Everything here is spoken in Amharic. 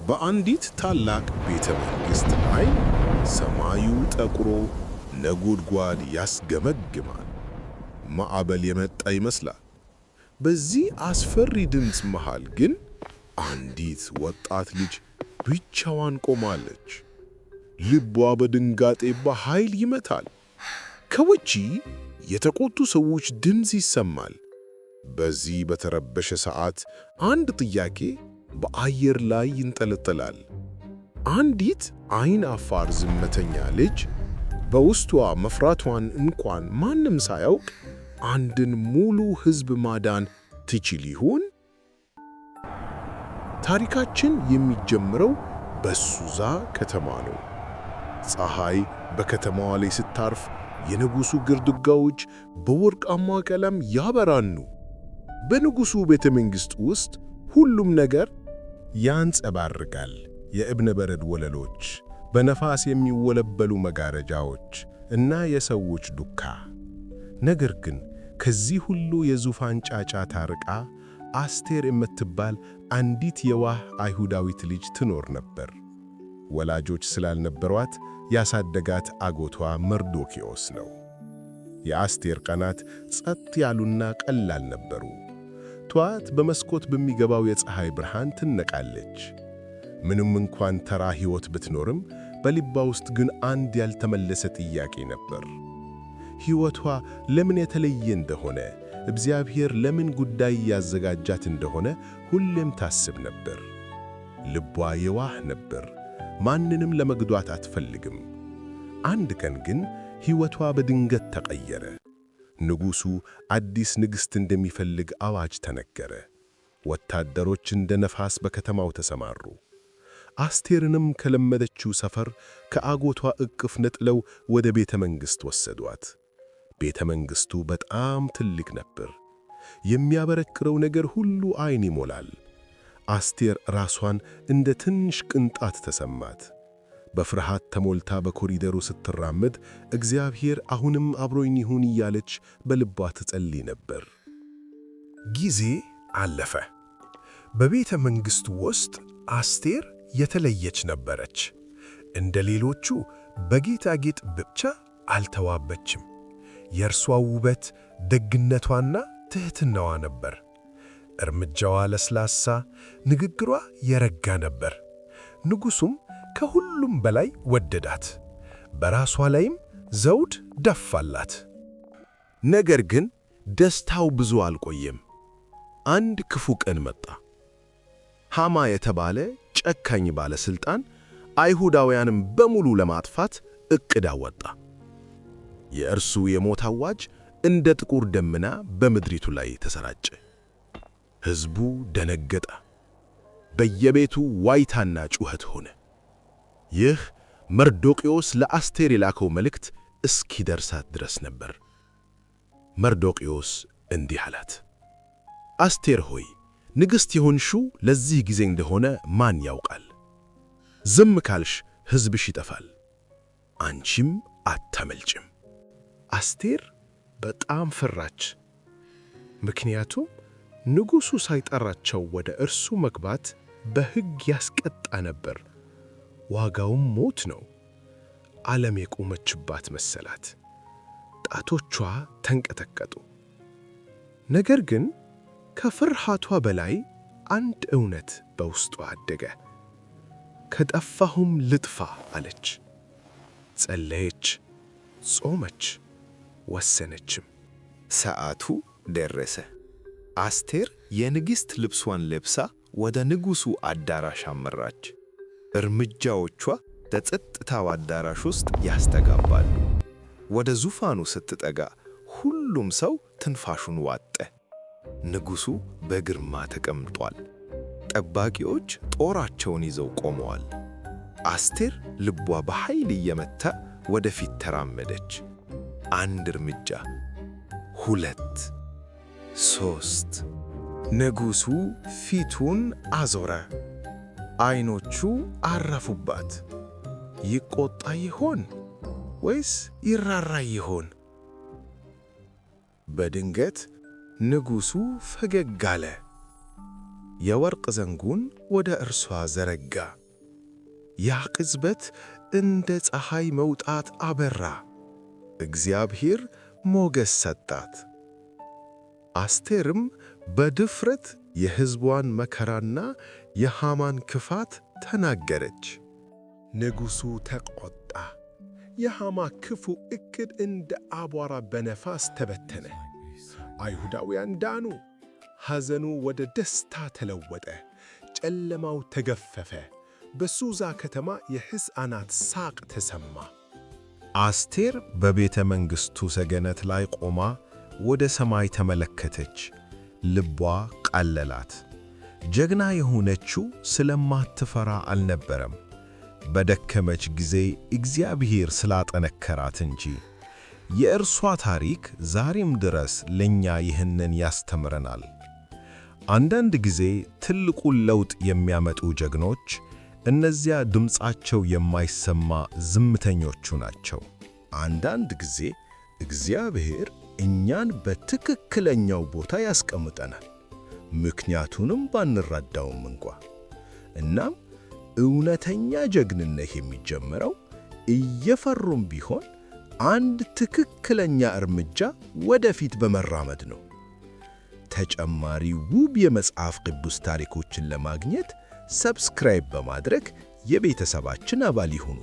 በአንዲት ታላቅ ቤተ መንግሥት ላይ ሰማዩ ጠቁሮ ነጎድጓድ ያስገመግማል። ማዕበል የመጣ ይመስላል። በዚህ አስፈሪ ድምፅ መሃል ግን አንዲት ወጣት ልጅ ብቻዋን ቆማለች። ልቧ በድንጋጤ በኃይል ይመታል። ከውጪ የተቆጡ ሰዎች ድምፅ ይሰማል። በዚህ በተረበሸ ሰዓት አንድ ጥያቄ በአየር ላይ ይንጠለጠላል። አንዲት አይን አፋር ዝምተኛ ልጅ በውስጧ መፍራቷን እንኳን ማንም ሳያውቅ አንድን ሙሉ ሕዝብ ማዳን ትችል ይሆን? ታሪካችን የሚጀምረው በሱዛ ከተማ ነው። ፀሐይ በከተማዋ ላይ ስታርፍ የንጉሡ ግድግዳዎች በወርቃማ ቀለም ያበራሉ። በንጉሡ ቤተ መንግሥት ውስጥ ሁሉም ነገር ያንጸባርቃል። የእብነ በረድ ወለሎች፣ በነፋስ የሚወለበሉ መጋረጃዎች እና የሰዎች ዱካ። ነገር ግን ከዚህ ሁሉ የዙፋን ጫጫታ ርቃ አስቴር የምትባል አንዲት የዋህ አይሁዳዊት ልጅ ትኖር ነበር። ወላጆች ስላልነበሯት ያሳደጋት አጎቷ መርዶክዮስ ነው። የአስቴር ቀናት ጸጥ ያሉና ቀላል ነበሩ። ጠዋት በመስኮት በሚገባው የፀሐይ ብርሃን ትነቃለች። ምንም እንኳን ተራ ሕይወት ብትኖርም በልቧ ውስጥ ግን አንድ ያልተመለሰ ጥያቄ ነበር። ሕይወቷ ለምን የተለየ እንደሆነ፣ እግዚአብሔር ለምን ጉዳይ ያዘጋጃት እንደሆነ ሁሌም ታስብ ነበር። ልቧ የዋህ ነበር። ማንንም ለመጉዳት አትፈልግም። አንድ ቀን ግን ሕይወቷ በድንገት ተቀየረ። ንጉሡ አዲስ ንግሥት እንደሚፈልግ አዋጅ ተነገረ። ወታደሮች እንደ ነፋስ በከተማው ተሰማሩ። አስቴርንም ከለመደችው ሰፈር ከአጎቷ እቅፍ ነጥለው ወደ ቤተ መንግሥት ወሰዷት። ቤተ መንግሥቱ በጣም ትልቅ ነበር። የሚያበረክረው ነገር ሁሉ ዓይን ይሞላል። አስቴር ራሷን እንደ ትንሽ ቅንጣት ተሰማት። በፍርሃት ተሞልታ በኮሪደሩ ስትራመድ እግዚአብሔር አሁንም አብሮኝ ይሁን እያለች በልቧ ትጸልይ ነበር። ጊዜ አለፈ። በቤተ መንግሥቱ ውስጥ አስቴር የተለየች ነበረች። እንደ ሌሎቹ በጌጣጌጥ ብቻ አልተዋበችም። የእርሷ ውበት ደግነቷና ትሕትናዋ ነበር። እርምጃዋ ለስላሳ፣ ንግግሯ የረጋ ነበር። ንጉሡም ከሁሉም በላይ ወደዳት። በራሷ ላይም ዘውድ ደፋላት። ነገር ግን ደስታው ብዙ አልቆየም። አንድ ክፉ ቀን መጣ። ሃማ የተባለ ጨካኝ ባለስልጣን አይሁዳውያንን በሙሉ ለማጥፋት ዕቅድ አወጣ። የእርሱ የሞት አዋጅ እንደ ጥቁር ደመና በምድሪቱ ላይ ተሰራጨ። ሕዝቡ ደነገጠ። በየቤቱ ዋይታና ጩኸት ሆነ። ይህ መርዶክዮስ ለአስቴር የላከው መልእክት እስኪደርሳት ድረስ ነበር። መርዶክዮስ እንዲህ አላት፦ አስቴር ሆይ፣ ንግሥት የሆንሽው ለዚህ ጊዜ እንደሆነ ማን ያውቃል? ዝም ካልሽ ሕዝብሽ ይጠፋል፣ አንቺም አታመልጭም። አስቴር በጣም ፈራች። ምክንያቱም ንጉሡ ሳይጠራቸው ወደ እርሱ መግባት በሕግ ያስቀጣ ነበር፣ ዋጋውም ሞት ነው። ዓለም የቆመችባት መሰላት። ጣቶቿ ተንቀጠቀጡ። ነገር ግን ከፍርሃቷ በላይ አንድ እውነት በውስጧ አደገ። ከጠፋሁም ልጥፋ አለች። ጸለየች፣ ጾመች፣ ወሰነችም። ሰዓቱ ደረሰ። አስቴር የንግሥት ልብሷን ለብሳ ወደ ንጉሡ አዳራሽ አመራች። እርምጃዎቿ በጸጥታው አዳራሽ ውስጥ ያስተጋባሉ። ወደ ዙፋኑ ስትጠጋ ሁሉም ሰው ትንፋሹን ዋጠ። ንጉሡ በግርማ ተቀምጧል። ጠባቂዎች ጦራቸውን ይዘው ቆመዋል። አስቴር ልቧ በኃይል እየመታ ወደፊት ተራመደች። አንድ እርምጃ፣ ሁለት፣ ሦስት። ንጉሡ ፊቱን አዞረ። አይኖቹ አረፉባት። ይቆጣ ይሆን ወይስ ይራራ ይሆን? በድንገት ንጉሡ ፈገግ አለ። የወርቅ ዘንጉን ወደ እርሷ ዘረጋ። ያ ቅጽበት እንደ ፀሐይ መውጣት አበራ። እግዚአብሔር ሞገስ ሰጣት። አስቴርም በድፍረት የሕዝቧን መከራና የሃማን ክፋት ተናገረች። ንጉሡ ተቆጣ። የሃማ ክፉ ዕቅድ እንደ አቧራ በነፋስ ተበተነ። አይሁዳውያን ዳኑ። ሐዘኑ ወደ ደስታ ተለወጠ። ጨለማው ተገፈፈ። በሱዛ ከተማ የሕፃናት ሳቅ ተሰማ። አስቴር በቤተ መንግሥቱ ሰገነት ላይ ቆማ ወደ ሰማይ ተመለከተች። ልቧ ቀለላት። ጀግና የሆነችው ስለማትፈራ አልነበረም፣ በደከመች ጊዜ እግዚአብሔር ስላጠነከራት እንጂ። የእርሷ ታሪክ ዛሬም ድረስ ለእኛ ይህንን ያስተምረናል። አንዳንድ ጊዜ ትልቁን ለውጥ የሚያመጡ ጀግኖች እነዚያ ድምፃቸው የማይሰማ ዝምተኞቹ ናቸው። አንዳንድ ጊዜ እግዚአብሔር እኛን በትክክለኛው ቦታ ያስቀምጠናል፣ ምክንያቱንም ባንረዳውም እንኳ። እናም እውነተኛ ጀግንነት የሚጀምረው እየፈሩም ቢሆን አንድ ትክክለኛ እርምጃ ወደፊት በመራመድ ነው። ተጨማሪ ውብ የመጽሐፍ ቅዱስ ታሪኮችን ለማግኘት subscribe በማድረግ የቤተሰባችን አባል ይሁኑ።